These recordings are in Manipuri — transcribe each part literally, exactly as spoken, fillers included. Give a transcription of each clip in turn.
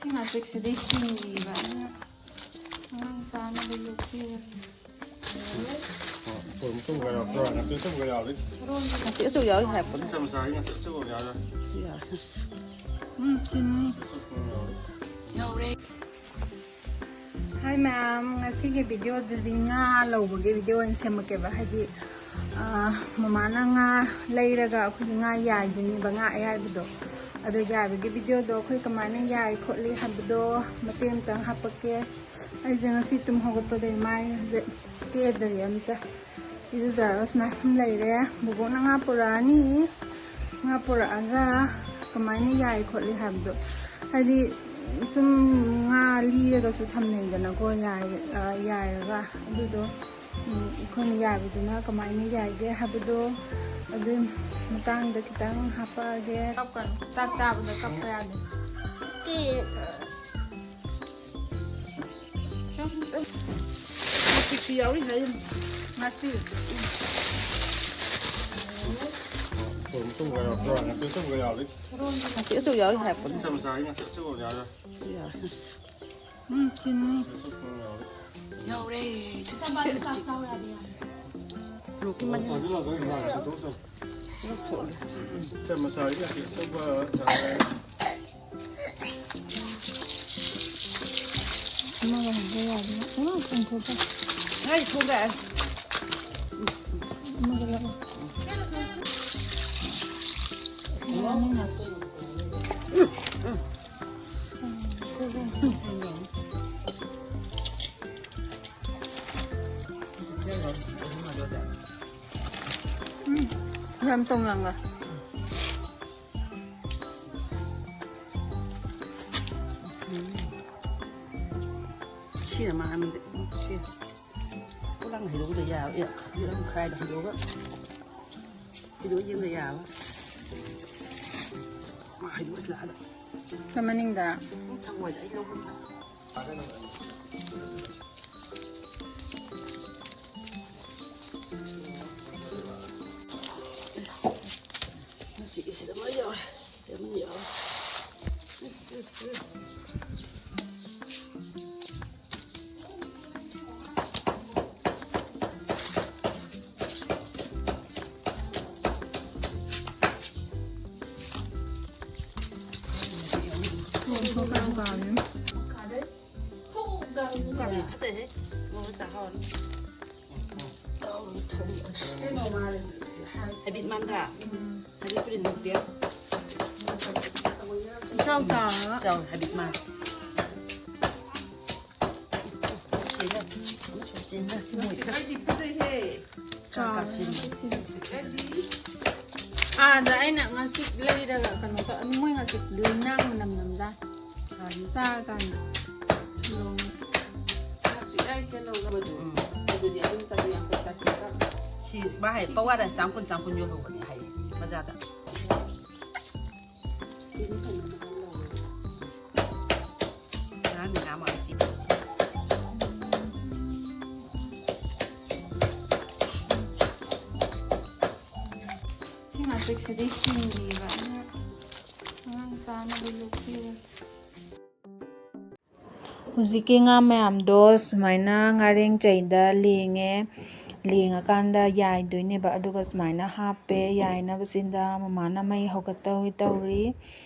ꯁꯤ ꯉꯥꯆꯤꯛꯁꯤꯗꯤ ꯍꯤꯡꯉꯤꯕ, ꯑꯗꯨꯅ ꯑꯉꯥꯡ ꯆꯥꯅꯕ ꯌꯣꯛꯄꯤꯔꯦ꯫ ꯃꯇꯨꯝꯒ ꯌꯥꯎꯔꯛꯄ꯭ꯔꯣ? ꯉꯥꯆꯤꯛ ꯑꯆꯧꯕꯒ ꯌꯥꯎꯔꯤ꯫ ꯉꯥꯆꯤꯛ ꯑꯆꯧ ꯌꯥꯎꯔꯤ ꯍꯥꯏꯔꯛꯄꯅꯦ꯫ ꯃꯆꯥ ꯃꯆꯥꯒꯤ ꯉꯥꯆꯤꯛ ꯑꯆꯧꯕ ꯌꯥꯎꯔꯤ꯫ ꯌꯥꯎꯔꯤ꯫ ꯎꯝ, ꯆꯤꯅꯤ꯫ ꯉꯥꯆꯤꯛ ꯑꯆꯧꯕ ꯌꯥꯎꯔꯤ꯫ ꯌꯧꯔꯦ꯫ ꯍꯥꯏ ꯃꯌꯥꯝ, ꯉꯁꯤꯒꯤ ꯚꯤꯗꯤꯑꯣꯗꯨꯗꯤ ꯉꯥ ꯂꯧꯕꯒꯤ ꯚꯤꯗꯤꯑꯣ ꯑꯣꯏꯅ ꯁꯦꯝꯃꯛꯀꯦꯕ꯫ ꯍꯥꯏꯗꯤ, ꯑꯥ, ꯃꯃꯥꯅ ꯉꯥ ꯂꯩꯔꯒ ꯑꯩꯈꯣꯏꯒꯤ ꯉꯥ ꯌꯥꯏꯗꯣꯏꯅꯦꯕ, ꯉꯥ ꯑꯌꯥꯏꯕꯗꯣ꯫ ꯑꯗꯣ ꯌꯥꯏꯕꯒꯤ ꯚꯤꯗꯤꯑꯣꯗꯣ ꯑꯩꯈꯣꯏ ꯀꯃꯥꯏꯅ ꯌꯥꯏ ꯈꯣꯠꯂꯤ ꯍꯥꯏꯕꯗꯣ ꯃꯇꯦꯛ ꯑꯃꯇꯪ ꯍꯥꯞꯄꯛꯀꯦ꯫ ꯑꯩꯁꯦ ꯉꯁꯤ ꯇꯨꯝ ꯍꯧꯒꯠꯄꯗꯒꯤ ꯃꯥꯏ ꯍꯧꯖꯤꯛ ꯀꯦꯗꯔꯤ ꯑꯝꯇ꯫ ꯏꯔꯨꯖꯔꯒ ꯁꯨꯃꯥꯏꯅ ꯁꯨꯝ ꯂꯩꯔꯦ꯫ ꯕꯣꯕꯣꯛꯅ ꯉꯥ ꯄꯨꯔꯛꯑꯅꯤ꯫ ꯉꯥ ꯄꯨꯔꯛꯑꯒ ꯀꯃꯥꯏꯅ ꯌꯥꯏ ꯈꯣꯠꯂꯤ ꯍꯥꯏꯕꯗꯣ, ꯍꯥꯏꯗꯤ ꯁꯨꯝ ꯉꯥ ꯂꯤꯔꯒꯁꯨ ꯊꯝꯅꯩꯗꯅꯀꯣ, ꯌꯥꯏ-, ꯑ, ꯌꯥꯏꯔꯒ꯫ ꯑꯗꯨꯗꯣ, ꯎꯝ, ꯑꯩꯈꯣꯏꯅ ꯌꯥꯏꯕꯗꯨꯅ ꯀꯃꯥꯏꯅ ꯌꯥꯏꯒꯦ ꯍꯥꯏꯕꯗꯣ, ꯑꯗꯨ ꯃꯇꯥꯡꯗ ꯈꯤꯇꯪ ꯍꯥꯞꯄꯛꯑꯒꯦ꯫ ꯀꯞꯀꯅꯨ, ꯆꯥꯛ ꯆꯥꯕꯗ ꯀꯞꯄ ꯌꯥꯗꯦ꯫ ꯉꯥꯆꯤꯛꯁꯨ ꯌꯥꯎꯔꯤ ꯍꯥꯏꯔꯤꯅꯤ꯫ ꯉꯥꯆꯤꯛ꯫ ꯃꯇꯨꯝꯒ ꯌꯥꯎꯔꯛꯄ꯭ꯔꯣ? ꯉꯥꯆꯤꯛ ꯑꯆꯧꯕꯒ ꯌꯥꯎꯔꯤ꯫ ꯉꯥꯆꯤꯛ ꯑꯆꯧ ꯌꯥꯎꯔꯤ ꯍꯥꯏꯔꯛꯄꯅꯦ꯫ ꯃꯆꯥ ꯃꯆꯥꯒꯤ ꯉꯥꯆꯤꯛ ꯑꯆꯧꯕ ꯌꯥꯎꯔꯤ꯫ ꯌꯥꯎꯔꯤ꯫ ꯎꯝ, ꯆꯤꯅꯤ꯫ ꯉꯥꯆꯤꯛ ꯑꯆꯧꯕ ꯌꯥꯎꯔꯤ꯫ ꯌꯧꯔꯦ꯫ ꯆꯥꯕ ꯆꯥꯛ ꯆꯥꯎ ꯌꯥꯗꯦ ꯌꯥꯔꯦ꯫ ꯂꯣꯛꯀꯤ ꯃꯅꯤꯡ ꯆꯥꯁꯤꯜꯂꯣ, ꯑꯗꯨ ꯉꯥꯏꯍꯥꯛ ꯆꯠꯊꯣꯛꯎꯁꯦ꯫ ꯂꯧꯊꯣꯛꯑꯒꯦ꯫ ꯃꯆꯥ ꯃꯆꯥꯒꯤ ꯉꯥꯆꯤꯛ ꯑꯆꯧꯕ ꯌꯥꯎꯔꯤ꯫ ꯑꯃꯒ ꯍꯧꯕ ꯌꯥꯗꯦ꯫ ꯏꯃꯥ, ꯆꯪꯊꯣꯛꯄ꯫ ꯉꯥꯏ ꯊꯣꯡꯗ꯫ ꯑꯃꯒ ꯂꯧ꯫ ꯌꯥꯅꯤ ꯉꯥꯛꯇ꯫ ꯎꯝ, ꯌꯥꯝ ꯇꯣꯡꯉꯥꯟꯕ꯫ ꯁꯤꯅ ꯃꯥꯟꯕꯗꯤ ꯁꯤ ꯄꯨꯂꯥꯡ ꯍꯩꯗꯣꯛꯇ ꯌꯥꯕ꯫ ꯑꯦ, ꯌꯥꯝ ꯈꯥꯏꯗ ꯍꯩꯗꯣꯛꯑꯒ ꯍꯩꯗꯣꯛꯑ ꯌꯦꯡꯕ ꯌꯥꯕ꯫ ꯃꯥ ꯍꯩꯗꯣꯛꯑ ꯂꯥꯛꯑꯗ꯫ ꯁꯣꯝ ꯃꯅꯤꯡꯗ꯫ ꯁꯪꯒꯣꯏꯗ ꯑꯩ ꯂꯧꯕ꯫ ꯃꯁꯤꯒꯤꯁꯤꯗ ꯑꯃ ꯌꯥꯎꯔꯦ꯫ ꯁꯤꯗ ꯑꯃ ꯌꯥꯎꯔꯦ꯫ ꯀꯥꯎ ꯀꯥꯎꯔꯦ꯫ ꯐꯖꯩꯍꯦ꯫ ꯃꯑꯣꯡ ꯃꯁꯥ ꯍꯥꯎꯔꯅꯤ꯫ ꯍꯥꯏꯕꯤꯠ ꯃꯥꯟꯗ꯭ꯔꯥ? ꯍꯥꯏꯕꯤꯠ ꯄꯨꯔꯤ ꯅꯠꯇꯦ꯫ ꯏꯆꯥꯎ ꯆꯥꯎꯔꯒ꯫ ꯆꯥꯎ, ꯍꯥꯏꯕꯤꯠ ꯃꯥꯟ꯫ ꯁꯤꯅ, ꯑꯃꯁꯨ ꯁꯤꯅ, ꯁꯤ ꯃꯣꯏꯁꯦ꯫ ꯑꯩꯗꯤ ꯐꯖꯩꯍꯦ꯫ ꯆꯥꯎꯔꯦ꯫ ꯀꯥꯁꯤꯅ꯫ ꯑꯥꯗ ꯑꯩꯅ ꯉꯥꯆꯤꯛ ꯂꯩꯔꯒ ꯀꯩꯅꯣ ꯇꯧ-, ꯃꯣꯏ ꯉꯥꯆꯤꯛ ꯂꯩꯅꯥꯡ ꯃꯅꯝ ꯅꯝꯗꯥꯏ꯫ ꯆꯥꯔꯀꯥꯟꯗ꯫ ꯉꯥꯆꯤꯛ ꯍꯥꯏ ꯀꯩꯅꯣ ꯂꯧꯕꯗꯣ꯫ ꯎꯝ꯫ ꯑꯗꯨꯗꯤ ꯑꯗꯨꯝ ꯆꯥꯇ꯭ꯔꯨꯛ ꯌꯥꯡꯈꯩ, ꯆꯥꯇ꯭ꯔꯨꯛ ꯆꯥꯝ-, ꯁꯤ ꯚꯥꯏ, ꯄꯋꯥꯗ ꯆꯥꯝ ꯀꯨꯟ, ꯆꯥꯝ ꯀꯨꯟ ꯌꯣꯜꯍꯧꯕꯅꯦ ꯍꯥꯏꯌꯦ ꯕꯖꯥꯔꯗ꯫ ꯉꯔꯥꯡꯗꯤ ꯉꯥ ꯃꯔꯛ ꯊꯤꯕ꯫ ꯁꯤ ꯉꯥꯆꯤꯛꯁꯤꯗꯤ ꯍꯤꯡꯉꯤꯕ, ꯑꯩꯅ ꯑꯉꯥꯡ ꯆꯥꯅꯕ ꯌꯣꯛꯄꯤꯕꯅꯤ꯫ ꯍꯧꯖꯤꯛꯀꯤ ꯉꯥ ꯃꯌꯥꯝꯗꯣ ꯁꯨꯃꯥꯏꯅ ꯉꯥꯔꯦꯡ ꯆꯩꯗ ꯂꯦꯡꯉꯦ꯫ ꯂꯦꯡꯉꯀꯥꯟꯗ ꯌꯥꯏꯗꯣꯏꯅꯦꯕ꯫ ꯑꯗꯨꯒ ꯁꯨꯃꯥꯏꯅ ꯍꯥꯞꯄꯦ꯫ ꯌꯥꯏꯅꯕꯁꯤꯗ ꯃꯃꯥꯅ ꯃꯩ ꯍꯧꯒꯠꯇꯧꯒꯤ ꯇꯧꯔꯤ꯫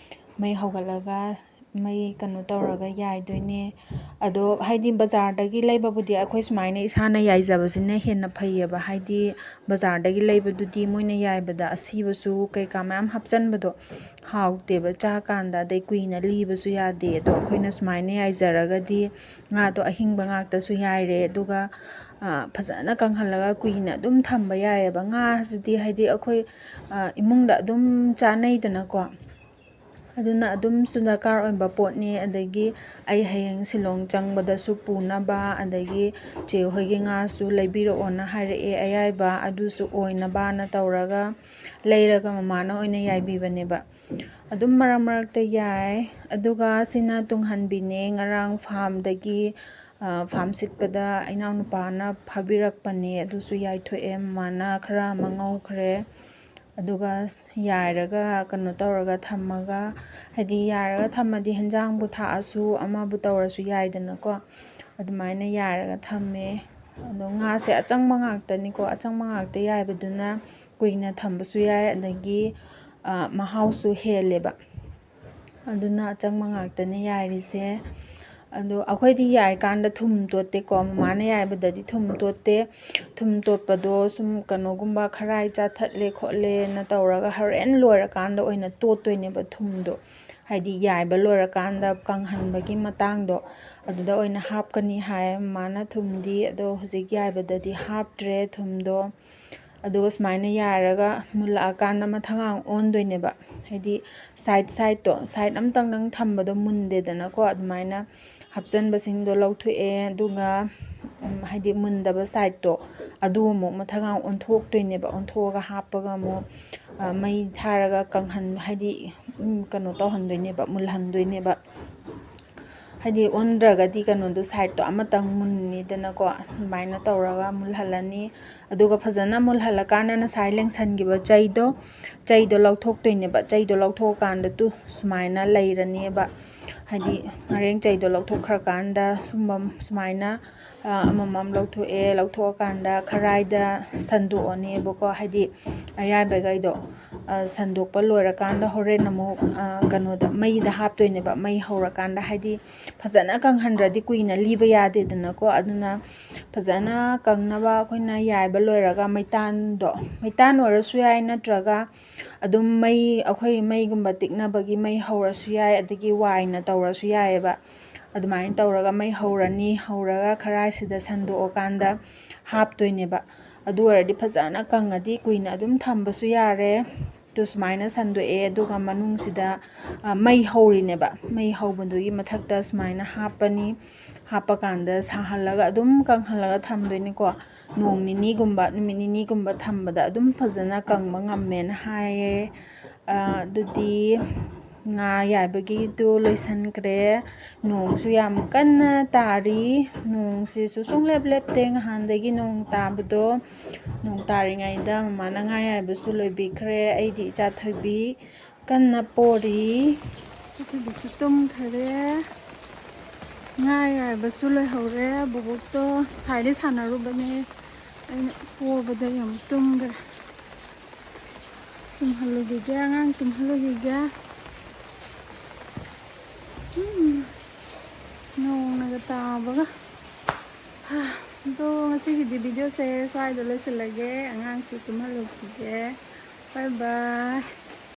ꯃꯩ ꯍꯧꯒꯠꯂꯒ ꯃꯩ ꯀꯩꯅꯣ ꯇꯧꯔꯒ ꯌꯥꯏꯗꯣꯏꯅꯦ꯫ ꯑꯗꯣ ꯍꯥꯏꯗꯤ ꯕꯖꯥꯔꯗꯒꯤ ꯂꯩꯕꯕꯨꯗꯤ ꯑꯩꯈꯣꯏ ꯁꯨꯃꯥꯏꯅ ꯏꯁꯥꯅ ꯌꯥꯏꯖꯕꯁꯤꯅ ꯍꯦꯟꯅ ꯐꯩꯌꯦꯕ꯫ ꯍꯥꯏꯗꯤ ꯕꯖꯥꯔꯗꯒꯤ ꯂꯩꯕꯗꯨꯗꯤ ꯃꯣꯏꯅ ꯌꯥꯏꯕꯗ ꯑꯁꯤꯕꯁꯨ ꯀꯩꯀꯥ ꯃꯌꯥꯝ ꯍꯥꯞꯆꯟꯕꯗꯣ ꯍꯥꯎꯇꯦꯕ ꯆꯥꯀꯥꯟꯗ꯫ ꯑꯗꯩ ꯀꯨꯏꯅ ꯂꯤꯕꯁꯨ ꯌꯥꯗꯦ꯫ ꯑꯗꯣ ꯑꯩꯈꯣꯏꯅ ꯁꯨꯃꯥꯏꯅ ꯌꯥꯏꯖꯔꯒꯗꯤ ꯉꯥꯗꯣ ꯑꯍꯤꯡꯕ ꯉꯥꯛꯇꯁꯨ ꯌꯥꯏꯔꯦ꯫ ꯑꯗꯨꯒ, ꯑ, ꯐꯖꯅ ꯀꯪꯍꯜꯂꯒ ꯀꯨꯏꯅ ꯑꯗꯨꯝ ꯊꯝꯕ ꯌꯥꯏꯌꯦꯕ꯫ ꯉꯥꯁꯤꯗꯤ ꯍꯥꯏꯗꯤ ꯑꯩꯈꯣꯏ, ꯑ, ꯏꯃꯨꯡꯗ ꯑꯗꯨꯝ ꯆꯥꯅꯩꯗꯅꯀꯣ꯫ ꯑꯗꯨꯅ ꯑꯗꯨꯝꯁꯨ ꯗꯔꯀꯥꯔ ꯑꯣꯏꯕ ꯄꯣꯠꯅꯤ꯫ ꯑꯗꯒꯤ ꯑꯩ ꯍꯌꯦꯡ ꯁꯤꯂꯣꯡ ꯆꯪꯕꯗꯁꯨ ꯄꯨꯅꯕ, ꯑꯗꯒꯤ ꯆꯦ ꯍꯣꯏꯒꯤ ꯉꯥꯁꯨ ꯂꯩꯕꯤꯔꯛꯑꯣꯅ ꯍꯥꯏꯔꯛꯑꯦ ꯑꯌꯥꯏꯕ, ꯑꯗꯨꯁꯨ ꯑꯣꯏꯅꯕꯅ ꯇꯧꯔꯒ ꯂꯩꯔꯒ ꯃꯃꯥꯅ ꯑꯣꯏꯅ ꯌꯥꯏꯕꯤꯕꯅꯦꯕ꯫ ꯑꯗꯨꯝ ꯃꯔꯛ ꯃꯔꯛꯇ ꯌꯥꯏ꯫ ꯑꯗꯨꯒ ꯁꯤꯅ ꯇꯨꯡꯍꯟꯕꯤꯅꯦ, ꯉꯔꯥꯡ ꯐꯥꯝꯗꯒꯤ, ꯑ, ꯐꯥꯝ ꯁꯤꯠꯄꯗ ꯏꯅꯥꯎꯅꯨꯄꯥꯅ ꯐꯥꯕꯤꯔꯛꯄꯅꯦ, ꯑꯗꯨꯁꯨ ꯌꯥꯏꯊꯣꯛꯑꯦ꯫ ꯃꯃꯥꯅ ꯈꯔ ꯑꯃ ꯉꯧꯈ꯭ꯔꯦ꯫ ꯑꯗꯨꯒ ꯌꯥꯏꯔꯒ ꯀꯩꯅꯣ ꯇꯧꯔꯒ ꯊꯝꯃꯒ, ꯍꯥꯏꯗꯤ ꯌꯥꯏꯔꯒ ꯊꯝꯃꯗꯤ ꯍꯦꯟꯖꯥꯡꯕꯨ ꯊꯥꯛꯑꯁꯨ ꯑꯃꯕꯨ ꯇꯧꯔꯁꯨ ꯌꯥꯏꯗꯅꯀꯣ꯫ ꯑꯗꯨꯃꯥꯏꯅ ꯌꯥꯏꯔꯒ ꯊꯝꯃꯦ꯫ ꯑꯗꯣ ꯉꯥꯁꯦ ꯑꯆꯪꯕ ꯉꯥꯛꯇꯅꯤꯀꯣ, ꯑꯆꯪꯕ ꯉꯥꯛꯇ ꯌꯥꯏꯕꯗꯨꯅ ꯀꯨꯏꯅ ꯊꯝꯕꯁꯨ ꯌꯥꯏ, ꯑꯗꯒꯤ, ꯑ, ꯃꯍꯥꯎꯁꯨ ꯍꯦꯜꯂꯦꯕ꯫ ꯑꯗꯨꯅ ꯑꯆꯪꯕ ꯉꯥꯛꯇꯅꯦ ꯌꯥꯏꯔꯤꯁꯦ꯫ ꯑꯗꯣ ꯑꯩꯈꯣꯏꯗꯤ ꯌꯥꯏꯀꯥꯟꯗ ꯊꯨꯝ ꯇꯣꯠꯇꯦꯀꯣ, ꯃꯃꯥꯅ ꯌꯥꯏꯕꯗꯗꯤ ꯊꯨꯝ ꯇꯣꯠꯇꯦ꯫ ꯊꯨꯝ ꯇꯣꯠꯄꯗꯣ ꯁꯨꯝ ꯀꯩꯅꯣꯒꯨꯝꯕ, ꯈꯔꯥꯏ ꯆꯥꯊꯠꯂꯦ ꯈꯣꯠꯂꯦꯅ ꯇꯧꯔꯒ ꯍꯣꯔꯦꯟ ꯂꯣꯏꯔꯀꯥꯟꯗ ꯑꯣꯏꯅ ꯇꯣꯠꯇꯣꯏꯅꯦꯕ ꯊꯨꯝꯗꯣ꯫ ꯍꯥꯏꯗꯤ ꯌꯥꯏꯕ ꯂꯣꯏꯔꯀꯥꯟꯗ ꯀꯪꯍꯟꯕꯒꯤ ꯃꯇꯥꯡꯗꯣ ꯑꯗꯨꯗ ꯑꯣꯏꯅ ꯍꯥꯞꯀꯅꯤ ꯍꯥꯏ ꯃꯃꯥꯅ ꯊꯨꯝꯗꯤ꯫ ꯑꯗꯣ ꯍꯧꯖꯤꯛ ꯌꯥꯏꯕꯗꯗꯤ ꯍꯥꯞꯇ꯭ꯔꯦ ꯊꯨꯝꯗꯣ꯫ ꯑꯗꯨꯒ ꯁꯨꯃꯥꯏꯅ ꯌꯥꯏꯔꯒ ꯃꯨꯜꯂꯛꯑꯀꯥꯟꯗ ꯃꯊꯪꯒ ꯑꯣꯟꯗꯣꯏꯅꯦꯕ꯫ ꯍꯥꯏꯗꯤ ꯁꯥꯏꯠ ꯁꯥꯏꯠꯇꯣ, ꯁꯥꯏꯠ ꯑꯃꯇꯪꯗꯪ ꯊꯝꯕꯗꯣ ꯃꯨꯟꯗꯦꯗꯅꯀꯣ꯫ ꯑꯗꯨꯃꯥꯏꯅ ꯍꯥꯞꯆꯟꯕꯁꯤꯡꯗꯣ ꯂꯧꯊꯣꯛꯑꯦ꯫ ꯑꯗꯨꯒ ꯎꯝ, ꯍꯥꯏꯗꯤ ꯃꯨꯟꯗꯕ ꯁꯥꯏꯠꯇꯣ ꯑꯗꯨ ꯑꯃꯨꯛ ꯃꯊꯪꯒ ꯑꯣꯟꯊꯣꯛꯇꯣꯏꯅꯦꯕ꯫ ꯑꯣꯟꯊꯣꯛꯑꯒ ꯍꯥꯞꯄꯒ ꯑꯃꯨꯛ, ꯑ, ꯃꯩ ꯊꯥꯔꯒ ꯀꯪꯍꯟ-, ꯍꯥꯏꯗꯤ, ꯎꯝ, ꯀꯩꯅꯣ ꯇꯧꯍꯟꯗꯣꯏꯅꯦꯕ, ꯃꯨꯜꯍꯟꯗꯣꯏꯅꯦꯕ꯫ ꯍꯥꯏꯗꯤ ꯑꯣꯟꯗ꯭ꯔꯒꯗꯤ ꯀꯩꯅꯣꯗꯣ, ꯁꯥꯏꯠꯇꯣ ꯑꯃꯇꯪ ꯃꯨꯟꯅꯤꯗꯅꯀꯣ꯫ ꯑꯗꯨꯃꯥꯏꯅ ꯇꯧꯔꯒ ꯃꯨꯜꯍꯜꯂꯅꯤ꯫ ꯑꯗꯨꯒ ꯐꯖꯅ ꯃꯨꯜꯍꯜꯂꯀꯥꯟꯗ ꯉꯁꯥꯏ ꯂꯦꯡꯁꯟꯈꯤꯕ ꯆꯩꯗꯣ, ꯆꯩꯗꯣ ꯂꯧꯊꯣꯛꯇꯣꯏꯅꯦꯕ꯫ ꯆꯩꯗꯣ ꯂꯧꯊꯣꯛꯑꯀꯥꯟꯗ ꯇꯨ ꯁꯨꯃꯥꯏꯅ ꯂꯩꯔꯅꯦꯕ꯫ ꯍꯥꯏꯗꯤ ꯉꯥꯔꯦꯟ ꯆꯩꯗꯣ ꯂꯧꯊꯣꯛꯈ꯭ꯔꯀꯥꯟꯗ ꯁꯨꯝꯕ ꯁꯨꯃꯥꯏꯅ, ꯑ, ꯑꯃꯃꯝ ꯂꯧꯊꯣꯛꯑꯦ꯫ ꯂꯧꯊꯣꯛꯑꯀꯥꯟꯗ ꯈꯔꯥꯏꯗ ꯁꯟꯗꯣꯛꯑꯅꯦꯕꯀꯣ꯫ ꯍꯥꯏꯗꯤ ꯑꯌꯥꯏꯕꯈꯩꯗꯣ, ꯑ, ꯁꯟꯗꯣꯛꯄ ꯂꯣꯏꯔꯀꯥꯟꯗ ꯍꯣꯔꯦꯟ ꯑꯃꯨꯛ, ꯑ, ꯀꯩꯅꯣꯗ, ꯃꯩꯗ ꯍꯥꯞꯇꯣꯏꯅꯦꯕ꯫ ꯃꯩ ꯍꯧꯔꯀꯥꯟꯗ, ꯍꯥꯏꯗꯤ ꯐꯖꯅ ꯀꯪꯍꯟꯗ꯭ꯔꯗꯤ ꯀꯨꯏꯅ ꯂꯤꯕ ꯌꯥꯗꯦꯗꯅꯀꯣ꯫ ꯑꯗꯨꯅ ꯐꯖꯅ ꯀꯪꯅꯕ ꯑꯩꯈꯣꯏꯅ ꯌꯥꯏꯕ ꯂꯣꯏꯔꯒ ꯃꯩꯇꯥꯟꯗꯣ, ꯃꯩꯇꯥꯟ ꯑꯣꯏꯔꯁꯨ ꯌꯥꯏ, ꯅꯠꯇ꯭ꯔꯒ ꯑꯗꯨꯝ ꯃꯩ, ꯑꯩꯈꯣꯏ ꯃꯩꯒꯨꯝꯕ ꯇꯤꯛꯅꯕꯒꯤ ꯃꯩ ꯍꯧꯔꯁꯨ ꯌꯥꯏ, ꯑꯗꯒꯤ ꯋꯥꯏꯅ ꯇꯧꯔꯁꯨ ꯌꯥꯏꯑꯕ꯫ ꯑꯗꯨꯃꯥꯏꯅ ꯇꯧꯔꯒ ꯃꯩ ꯍꯧꯔꯅꯤ꯫ ꯍꯧꯔꯒ ꯈꯔꯥꯏꯁꯤꯗ ꯁꯟꯗꯣꯛꯑꯀꯥꯟꯗ ꯍꯥꯞꯇꯣꯏꯅꯦꯕ꯫ ꯑꯗꯨ ꯑꯣꯏꯔꯗꯤ ꯐꯖꯅ ꯀꯪꯉꯗꯤ ꯀꯨꯏꯅ ꯑꯗꯨꯝ ꯊꯝꯕꯁꯨ ꯌꯥꯔꯦ꯫ ꯑꯗꯨ ꯁꯨꯃꯥꯏꯅ ꯁꯟꯗꯣꯛꯑꯦ꯫ ꯑꯗꯨꯒ ꯃꯅꯨꯡꯁꯤꯗ, ꯑ, ꯃꯩ ꯍꯧꯔꯤꯅꯦꯕ꯫ ꯃꯩ ꯍꯧꯕꯗꯨꯒꯤ ꯃꯊꯛꯇ ꯁꯨꯃꯥꯏꯅ ꯍꯥꯞꯄꯅꯤ꯫ ꯍꯥꯞꯄꯀꯥꯟꯗ ꯁꯥꯍꯜꯂꯒ ꯑꯗꯨꯝ ꯀꯪꯍꯜꯂꯒ ꯊꯝꯗꯣꯏꯅꯤꯀꯣ꯫ ꯅꯣꯡ ꯅꯤꯅꯤꯒꯨꯝꯕ, ꯅꯨꯃꯤꯠ ꯅꯤꯅꯤꯒꯨꯝꯕ ꯊꯝꯕꯗ ꯑꯗꯨꯝ ꯐꯖꯅ ꯀꯪꯕ ꯉꯝꯃꯦꯅ ꯍꯥꯏꯌꯦ꯫ ꯑ, ꯑꯗꯨꯗꯤ ꯉꯥ ꯌꯥꯏꯕꯒꯤꯗꯨ ꯂꯣꯏꯁꯟꯈ꯭ꯔꯦ꯫ ꯅꯣꯡꯁꯨ ꯌꯥꯝ ꯀꯟꯅ ꯇꯥꯔꯤ꯫ ꯅꯣꯡꯁꯤꯁꯨ ꯁꯨꯡꯂꯦꯞ ꯂꯦꯞꯇꯦ ꯉꯍꯥꯟꯗꯒꯤ ꯅꯣꯡ ꯇꯥꯕꯗꯣ꯫ ꯅꯣꯡ ꯇꯥꯔꯤꯉꯩꯗ ꯃꯃꯥꯅ ꯉꯥ ꯌꯥꯏꯕꯁꯨ ꯂꯣꯏꯕꯤꯈ꯭ꯔꯦ꯫ ꯑꯩꯗꯤ ꯏꯆꯥ ꯊꯣꯏꯕꯤ ꯀꯟꯅ ꯄꯣꯔꯤ꯫ ꯏꯆꯥ ꯊꯣꯏꯕꯤꯁꯨ ꯇꯨꯝꯈꯔꯦ꯫ ꯉꯥ ꯌꯥꯏꯕꯁꯨ ꯂꯣꯏꯍꯧꯔꯦ꯫ ꯕꯣꯕꯣꯛꯇꯣ ꯉꯁꯥꯏꯗꯩ ꯁꯥꯟꯅꯔꯨꯕꯅꯦ꯫ ꯑꯩꯅ ꯄꯣꯕꯗꯒꯤ ꯑꯃꯨꯛ ꯇꯨꯝꯈ꯭ꯔꯦ꯫ ꯁꯨꯝꯍꯜꯂꯨꯈꯤꯒꯦ, ꯑꯉꯥꯡ ꯇꯨꯝꯍꯜꯂꯨꯈꯤꯒꯦ꯫ ꯇꯥꯕꯒ꯫ ꯑꯗꯣ ꯉꯁꯤꯒꯤꯗꯤ ꯚꯤꯗꯤꯑꯣꯁꯦ ꯁ꯭ꯋꯥꯏꯗ ꯂꯣꯏꯁꯤꯜꯂꯒꯦ꯫ ꯑꯉꯥꯡꯁꯨ ꯇꯨꯝꯍꯜꯂꯨꯈꯤꯒꯦ꯫ ꯕꯥꯏ ꯕꯥꯏ꯫